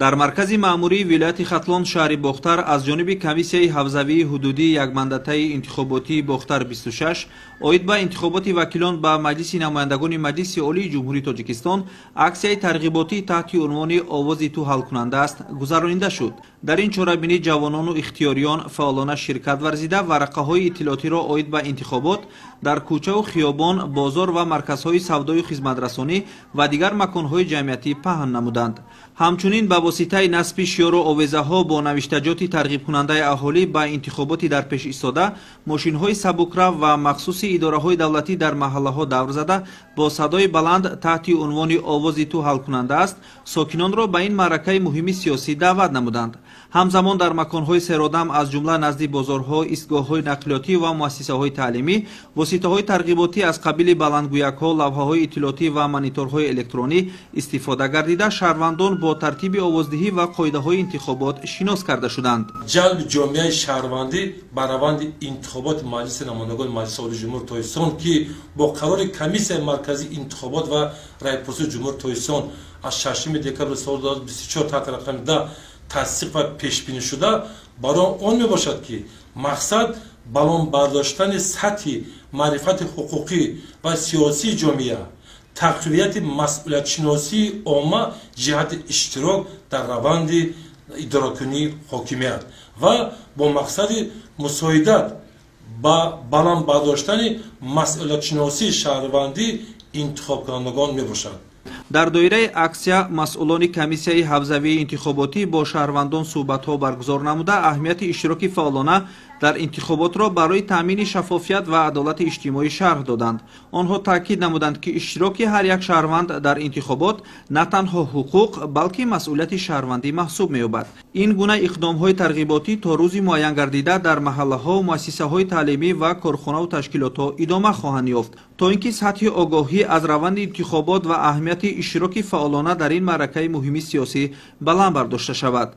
Дар маркази маъмурии вилояти Хатлон, шаҳри Бохтар, аз ҷониби комиссияи ҳавзавии ҳудудии якмандатаи интихоботии Бохтар 26 оид ба интихоботи вакилон ба Маҷлиси намояндагони Маҷлиси Олии Ҷумҳурии Тоҷикистон аксияи тарғиботӣ таҳти унвони «Овози ту ҳалкунанда аст» гузаронида шуд. Дар ин чорабинӣ ҷавонону ихтиёриён фаъолона ширкат варзида, варақаҳои иттилоотиро оид ба интихобот дар кӯчаву хиёбон, бозор ва марказҳои савдою хизматрасонӣ ва дигар маконҳои ҷамъиятӣ паҳн намуданд. Ҳамчунин ба воситаи насби шиёру овезаҳо бо навиштаҷоти тарғибкунандаи аҳолӣ ба интихоботи дар пеш истода, мошинҳои сабукрав ва махсуси идораҳои давлатӣ дар маҳаллаҳо давр зада, бо садои баланд таҳти унвони «Овози ту ҳалкунанда аст» сокинонро ба ин маъракаи муҳими сиёсӣ даъват намуданд. Ҳамзамон дар маконҳои серодам, аз ҷумла назди бозорҳо, истгоҳҳои нақлиётӣ ва муассисаҳои таълимӣ, воситаҳои тарғиботӣ аз қабили баландгӯякҳо, лавҳаҳои иттилоотӣ ва мониторҳои электронӣ истифода гардида, шаҳрвандон бо тартиби овоздиҳӣ ва қоидаҳои интихобот шинос карда шуданд. Ҷалби ҷомеаи шаҳрвандӣ ба раванди интихоботи Маҷлиси намояндагони Маҷлиси Олии Ҷумҳурии Тоҷикистон, ки бо қарори Комиссияи марказии интихобот ва раъйпурсии Ҷумҳурии Тоҷикистон аз 6 декабри соли 2024 таҳти рақами 10 тасдиқ ва пешбинӣ шуда, барои он мебошад, ки мақсад баланд бардоштани сатҳи маърифати ҳуқуқӣ ва сиёсии ҷомеа, тақвияти масъулиятшиносии омма ҷиҳати иштирок дар раванди идоракунии ҳокимият ва бо мақсади мусоидат ба баланд бардоштани масъулиятшиносии шаҳрвандӣ интихобкунандагон мебошад. Дар доираи аксия масъулони комиссияи ҳавзавии интихоботӣ бо шаҳрвандон суҳбатҳо баргузор намуда, аҳамияти иштироки фаъолона дар интихоботро барои таъмини шаффофият ва адолати иҷтимоӣ шарҳ доданд. Онҳо таъкид намуданд, ки иштироки ҳар як шаҳрванд дар интихобот на танҳо ҳуқуқ, балки масъулияти шаҳрвандӣ маҳсуб меёбад. Ин гуна иқдомҳои тарғиботӣ то рӯзи муайян гардида дар маҳаллаҳо, муассисаҳои таълимӣ ва корхонаву ташкилотҳо идома хоҳанд ёфт, то ин ки сатҳи огоҳӣ аз раванди интихобот ва аҳамияти иштироки фаъолона дар ин маъракаи муҳими сиёсӣ баланд бардошта шавад.